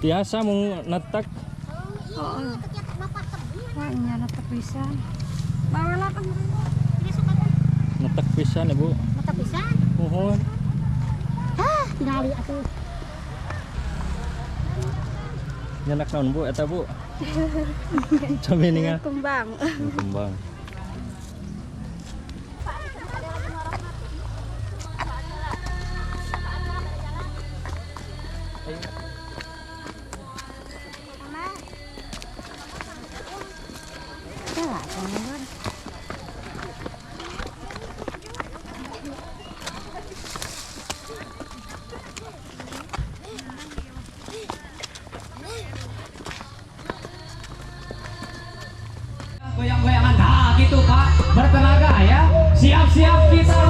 Tiasa mung netek. Oh, wah, nya netek pisan. Bawa kan. Netek pisan Ibu. Netek pisan. Muhun. Hah, tingali atuh. Nyenak naon Bu eta Bu? Coba ningal. Kembang. Kembang. Goyang-goyangan, nah gitu Pak, bertenaga ya. Siap-siap kita.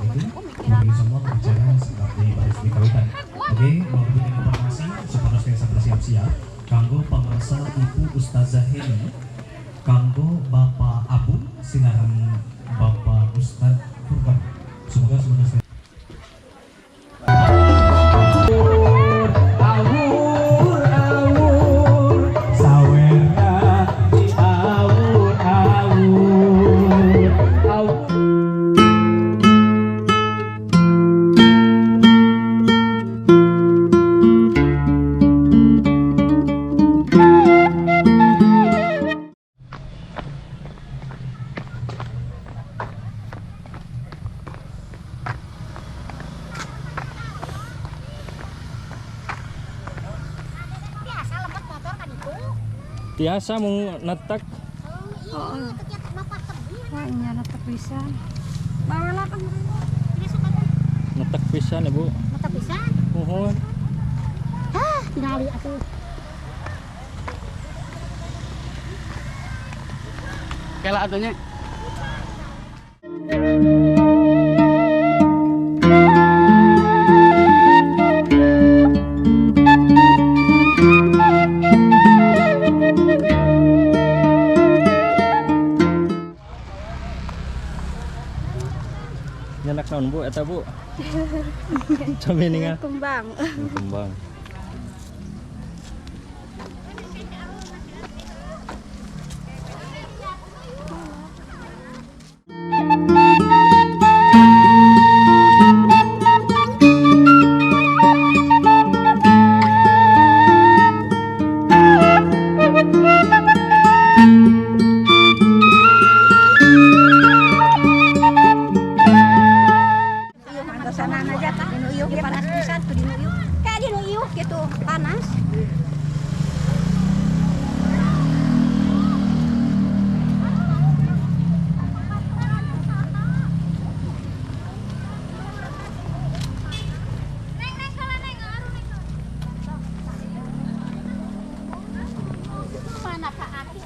Mungkin semua berbicara sebagai baris di kawitan. Oke, mau berikan informasi supaya biasa bersiap-siap. Kanggo pemirsa Ibu Ustazah Heni, kanggo Bapak Abu, sinaran Bapak Ustadz Furqan. Semoga semuanya Tiasa mung netek. Oh, wah, nya netek pisan. Bawa kan. Netek pisan Ibu. Netek pisan. Muhun. Hah, tingali atuh. Kela atuh nya. Nyenak naon Bu eta Bu? Coba ningal. Kembang. Kembang. Gitu panas. Mana Kak Aki?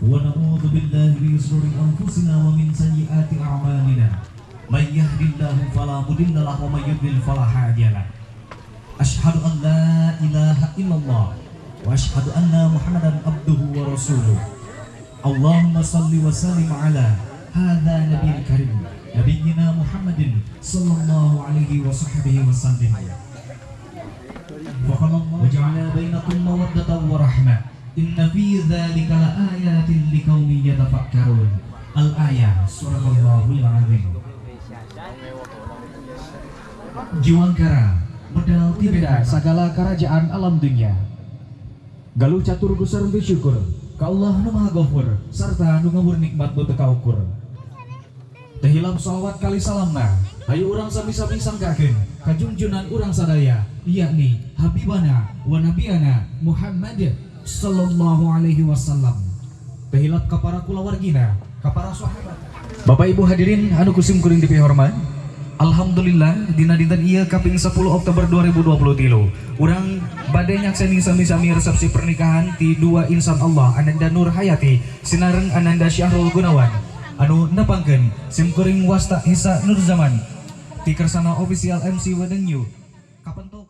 Wa na'udzu billahi min syururi anfusina wa min sayyiati a'malina. May yahdihillahu fala mudilla lahu wa may yudlil fala hadiya lahu. Asyhadu an la ilaha illallah wa asyhadu anna Muhammadan abduhu wa rasuluh. Allahumma salli wa sallim ala hadza nabiyil karim nabiyyina Muhammadin sallallahu alaihi wa sahbihi wa sallim. Wa qala Allah wa ja'ala bainakum mawaddatan wa rahmah. Inna fi dzalika laayatin liqaumin yatafakkarun. Al-ayah surahul azim. Jiwangkara medal tibeda sagala kerajaan alam dunia. Galuh catur gusar bersyukur ka Allah nu Maha Ghafur sarta nu ngawur nikmat nu teu kaukur. Teu hilap sholawat kali salamna hayu urang sami-sami sangkakeun ka junjunan urang sadaya yakni habibana wa nabiyana Muhammad sallallahu alaihi wasallam. Teu hilap ka para kulawargina, ka para sahabat. Bapak Ibu hadirin anu kusim kuring dipihormat. Alhamdulillah dina dinten ieu kaping 10 Oktober 2023 urang bade nyakseni sami-sami resepsi pernikahan ti dua insan Allah Ananda Nur Hayati sinareng Ananda Syahrul Gunawan anu nepangkeun sim kuring wasta Hisa Nurzaman ti Kersana Official MC Wedding New kapentok.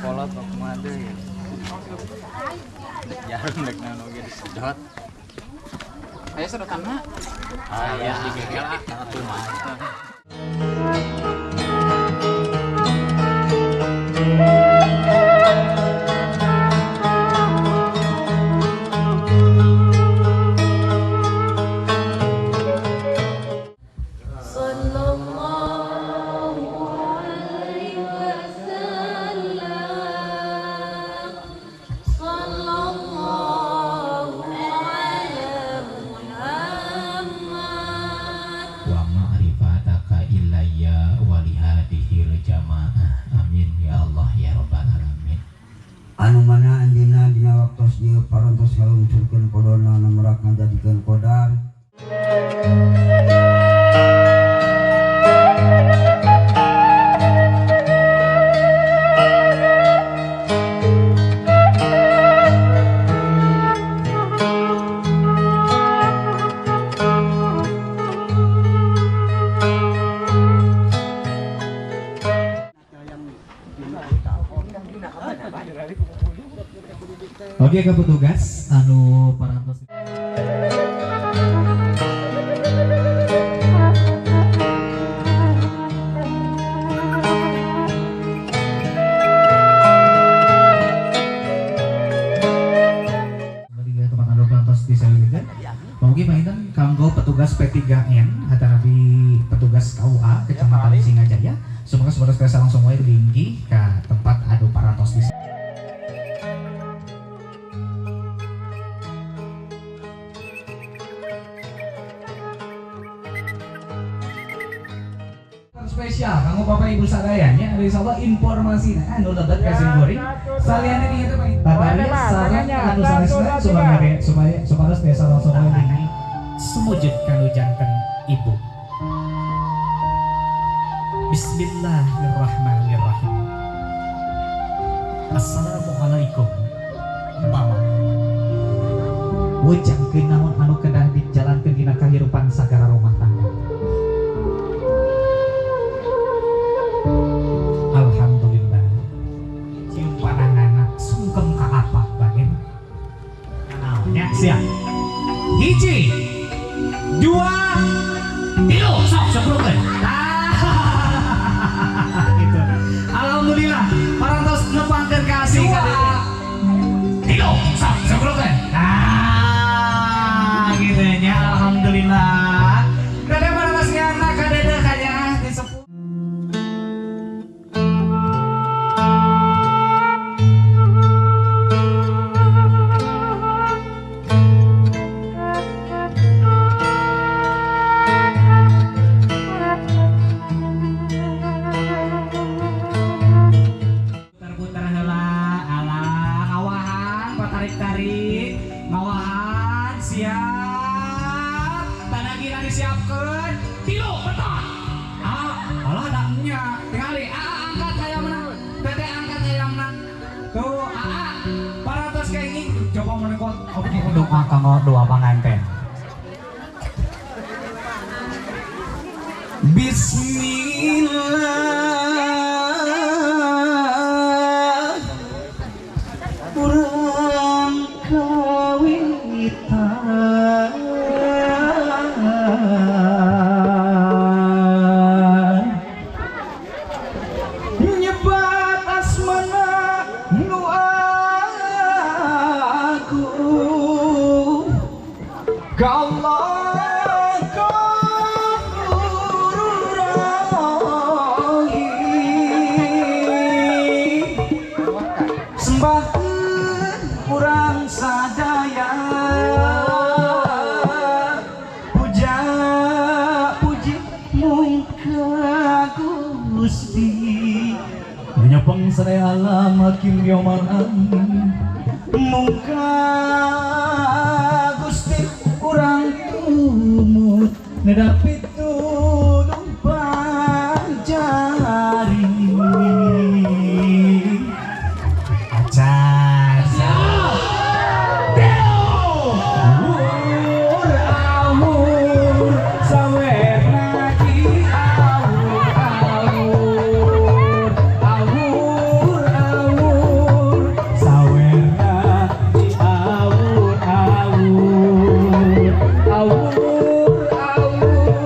Kolot kumaha deui. Dek jarum dek naon oge disedot. Aya sedotanna? Aya digegel ah atuh mah. Anu mana anjeunna dina waktos ieu parantos ngalungsurkeun kodona nu merak ngajadikeun kodar. Oke, ke petugas anu parantos. Kembali ke tempat anu parantos disayungkeun. Mugi panginten kanggo petugas P3N atanapi petugas KUA Kecamatan Singajaya. Semoga saudara tiasa langsung wae linggih ka tempat anu parantos di. Spesial kanggo Bapak Ibu sadaya nya insyaallah informasi anu lebet ka sim kuring salian ini itu tatari sareng anu sanesna supaya supados tiasa langsung wae sumujud kanu janten ibu. Bismillahirrahmanirrahim. Assalamualaikum Mama. Wejangkeun naon anu kedah dijalankeun dina kahirupan sagara rumah tangga. Alhamdulillah. Cium pananganna sungkem ka apa bagen? Naonnya siap. Hiji, dua, tilu, sok sepuluhkeun. Gitu. Alhamdulillah. kanggo doa panganten. Bismillah urang kawitan nyebat asmana nu agung ka Allah Ghafurur Rahim. Sembahkeun urang sadaya puja puji mung ka Gusti. Menyepeng sadaya alam hakim yaumal amin mung ka Gusti urang tumut neda pitulung panjari. Acan Awur awur sawerna di awur awur awur awur sawerna di awur awur awur awur.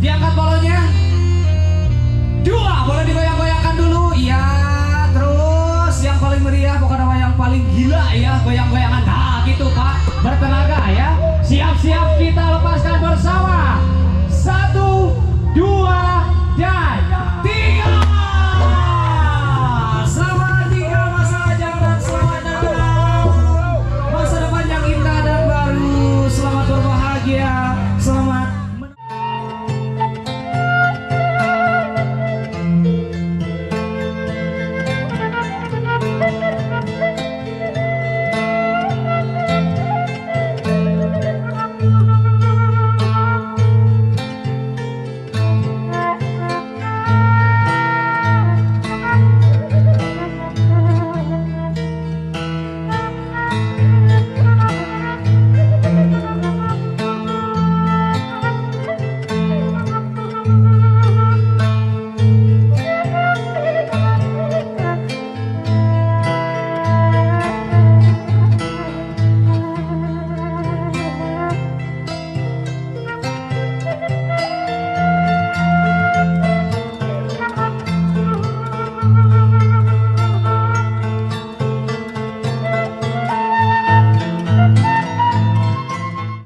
Diangkat balonnya. Dua, boleh digoyang-goyangkan dulu. Iya, terus yang paling meriah pokoknya mah yang paling gila ya, goyang-goyangan. Nah, gitu Pak, bertenaga ya. Siap-siap kita lepaskan bersama.